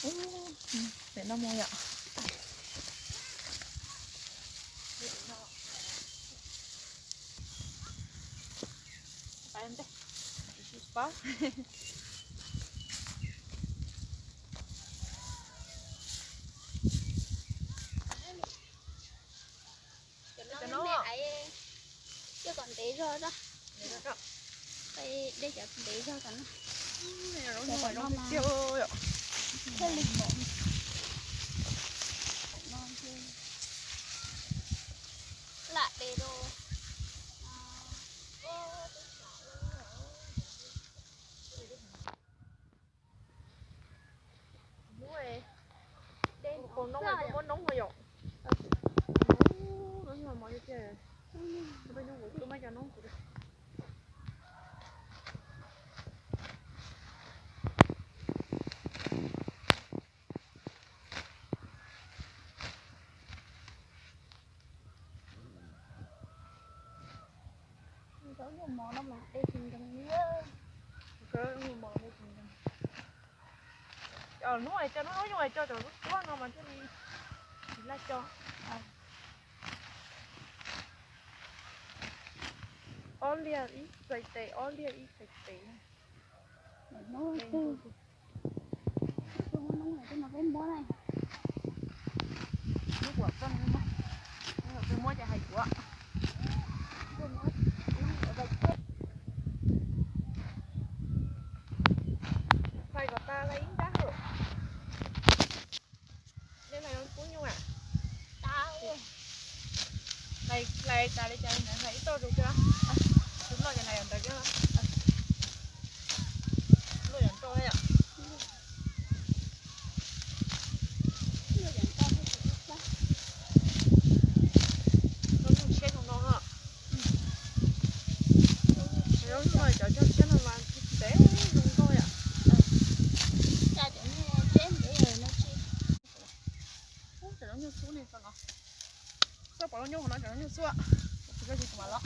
Pem no mus yom. Pab. Cov no coj kom ntev zog, dej cov ntev zog cov no. Thiaj li mos. Lam de rau. Hnub dej nws kaus noob, muab noob ho yom. Noob nyuj mos tiag tiag. Peb noob kuv twb muab cov noob kuv. Zaub nyuj mos no mas de tsis nkees li. Zaub nyuj mos de tsis nkees. Cov hnub es cov noob nyuj es cov cov tuab no mas thiaj li tsis laj cov. Ob liag ib txhais tes, ob liag ib txhais tes. Muab ces hais kuv. Hlais kom tas hlais ib nrab hauj. Nej hlais kub nyuj a? Hlais tas li cas hlais ib toj zus xwb. Tus loj ces hlais ntawd thiab. Loj yam nrau yom. Zaub nyuj tshiab zoo no. Zaub nyuj cov cog tshiab no mas ntev zoo nkauj yom. Cov zaub nyuj xub ne, txhob pom zaub nyuj hauv no, cov zaub nyuj xub, tsis koj tsis kuv mam los.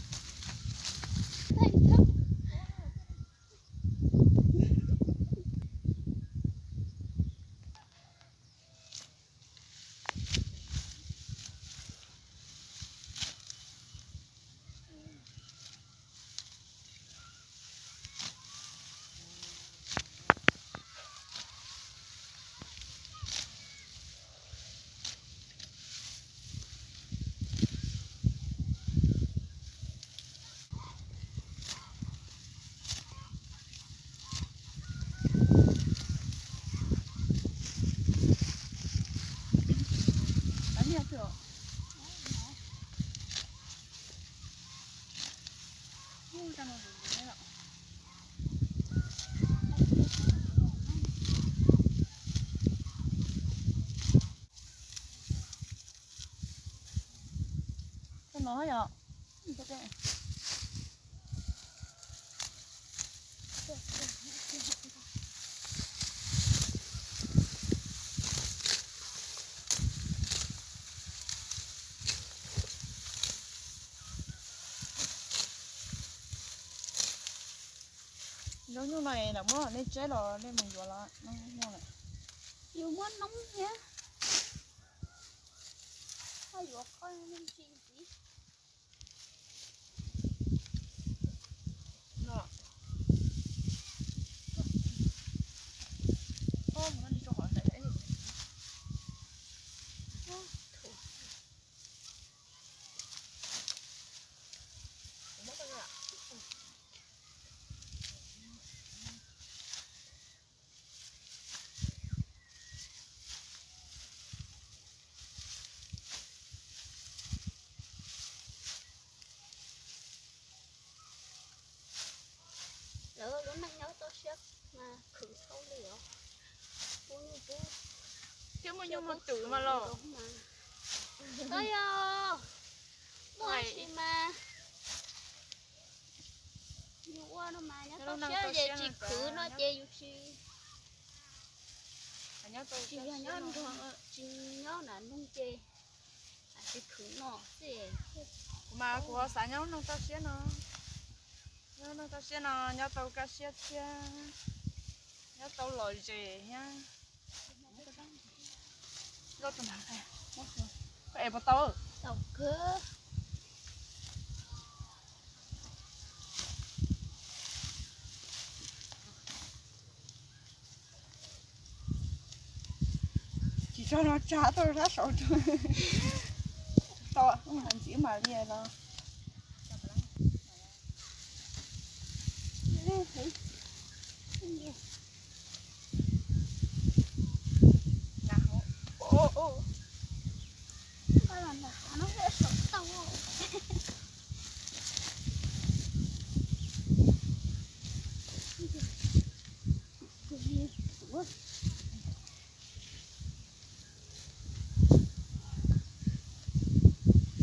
Cov no yom. Zaub nyuj no lawv muab nej tseb los nej mus yuav los no nyuj lawm. Yus muab noob thiab. Koj yuav koj me ntsis ntxiv. Lawv lub neej nyob toj siab mas khwv tshaj li os. Pub nyuj pub, thiab muaj nyuj muaj twm mas los. Tau yog muaj sis mas yus ua no mas nyob toj siab ces tsis khwv no ces yus tsis, tsis yog nyob nrog, tsis nyob nram nroog ces tsis khwv no xwb. Kuv mas kuv xav nyob nroog toj siab no, nyob nroog toj siab no nyob tau kaj siab thiab nyob tau lom zem thiab. Koj ev puas tau? Tsis tso no tsa tuaj sab saud. Tau, ntxiv mam li los.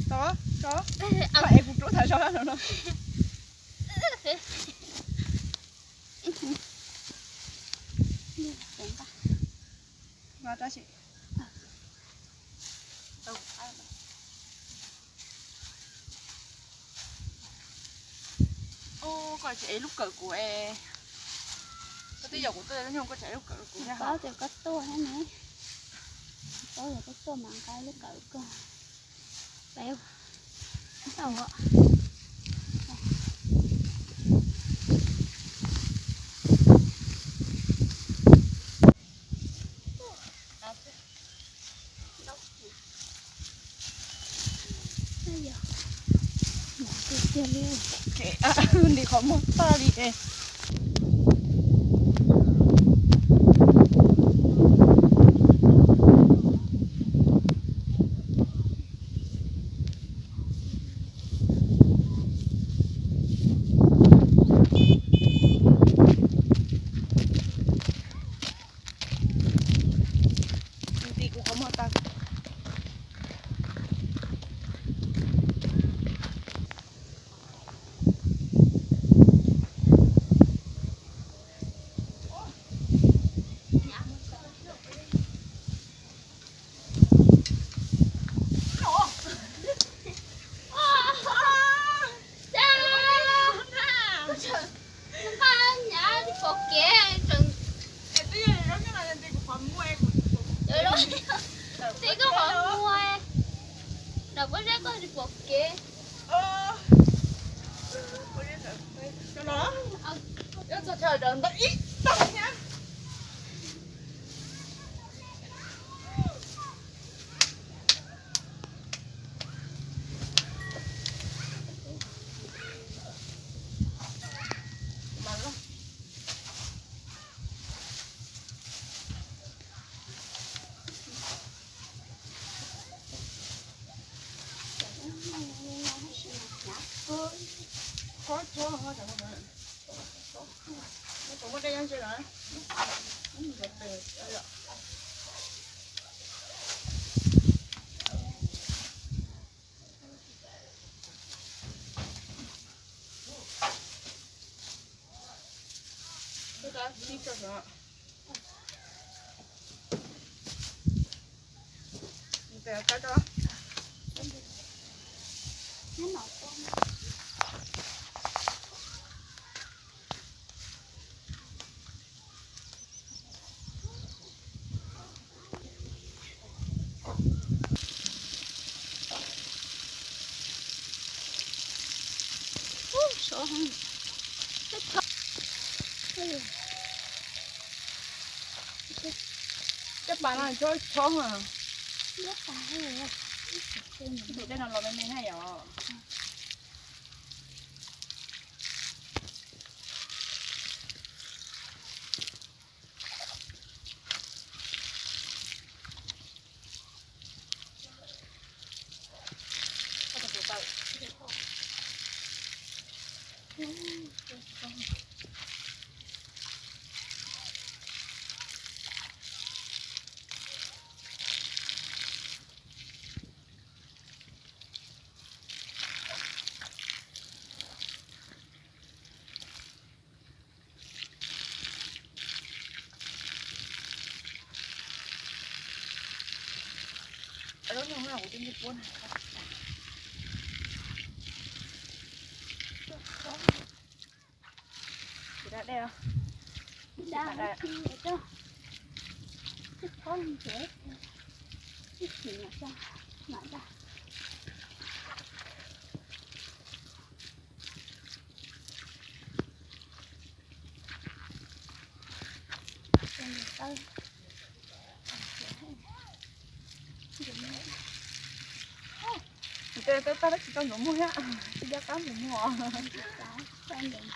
Tso, tso. Koj ev kuv rub tas zog no no. Koj tsis ev lub kawm kuv es. Koj twb yaum kuv tuaj nyuj, koj tsis ev lub kawm kuv thiab. Paub tias koj tuaj thiab ne. Paub tias koj tuaj mas nqa lub kawm koj. Ntim qhov muag tag li es. Ntim kuv qhov muag tag. Ntim koj qhov muag, nram pob zeb koj tsis pom kev. Txog chaw dawm ntawm ib tog thiab. Coj pas no chob chob. Tus dej no los me me na yom. Ib chim mam coj, mam coj. Tes tau tag tab sis tau ntxuav muag thiab, tsis nco qab ntxuav muag.